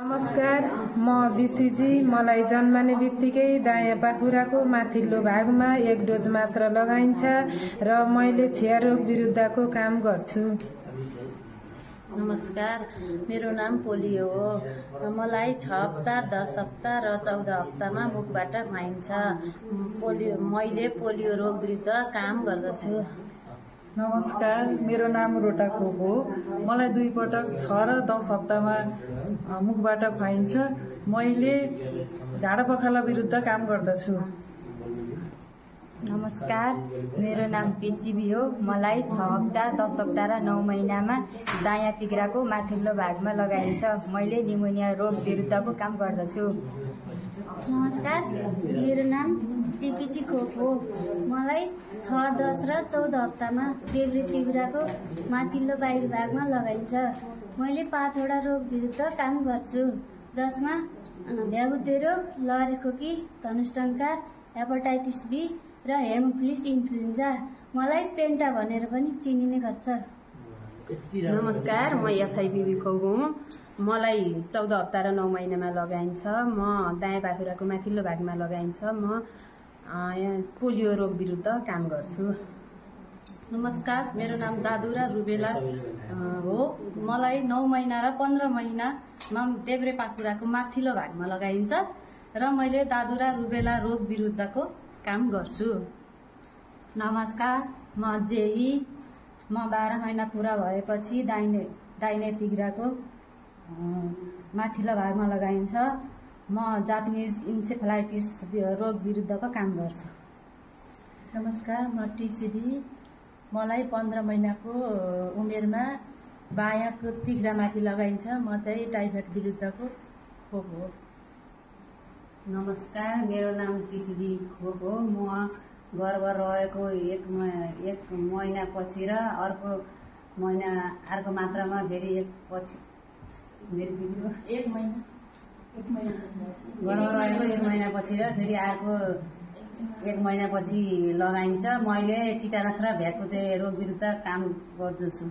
नमस्कार, म बिसीजी। मलाई जन्मने बित्तिकै दायाँ पाखुराको माथिल्लो भागमा एक डोज मात्र लगाइन्छ र मैले क्षयरोग विरुद्धको काम गर्छु। नमस्कार, मेरो नाम पोलियो हो। मलाई 6 हप्ता, 10 हप्ता र 14 हप्तामा मुखबाट खुवाइन्छ। मैले पोलियो रोग विरुद्ध काम गर्दछु। नमस्कार, मेरो नाम रोटा खोप हो। मलाई 2 पटक 6 र 10 हप्तामा मुखबाट खुवाइन्छ। मैले झाडा पखाला विरुद्ध काम गर्दछु। नमस्कार, मेरो नाम पीसीबी हो। मलाई 6 हप्ता, 10 हप्ता र 9 महिनामा दायाँ तिघ्राको माथिल्लो भागमा लगाइन्छ। मैले निमोनिया रोग विरुद्धको काम गर्दछु। नमस्कार, मेरो नाम टिपिटी खोप हो। मलाई 6, 10 र 14 हप्तामा देब्रे तिघ्राको माथिल्लो बाहिर भागमा लगाइन्छ। मैले 5 वटा रोग विरुद्ध काम गर्छु, जसमा भ्यागुते रोग, लहरेखोकी, धनुष्टङ्कार, हेपाटाइटिस बी र हेमोफिलस इन्फ्लुएन्जा। मलाई पेन्टा भनेर पनि चिनिने गर्छ। नमस्कार, म एफआइबी खोप हुँ। मलाई 14 हप्ता र 9 महिनामा लगाइन्छ। म दायाँ पाखुराको माथिल्लो भागमा लगाइन्छ। म पोलियो रोग विरुद्ध काम गर्छु। नमस्कार, मेरो नाम दादुरा रुबेला हो। मलाई 9 महिना र 15 महिनामा देब्रे पाखुराको माथिल्लो भागमा लगाइन्छ र मैले दादुरा रुबेला रोग विरुद्धको काम गर्छु। नमस्कार, म जेही। म 12 महिना पूरा भएपछि दाहिने तिघ्राको माथिल्लो भागमा लगाइन्छ। म जापानिज इन्सेफेलाइटिस रोग विरुद्धको काम गर्छु। नमस्कार, म टिसिबी। मलाई 15 महिनाको उमेरमा बायाँको तिघ्रामाथि लगाइन्छ। म चाहिँ टाइफाइड विरुद्धको खोप हो। नमस्कार, मेरो नाम टिटिडी खोप हो। म गर्भ रहेको एक महिना पछि र अर्को मात्रामा फेरि एक महिना गर्भ रहेको 1 महिना पछि र फेरि अर्को 1 महिना पछि लगाइन्छ। मैले टिटानस र भ्याकुते रोग विरुद्ध काम गर्दछु।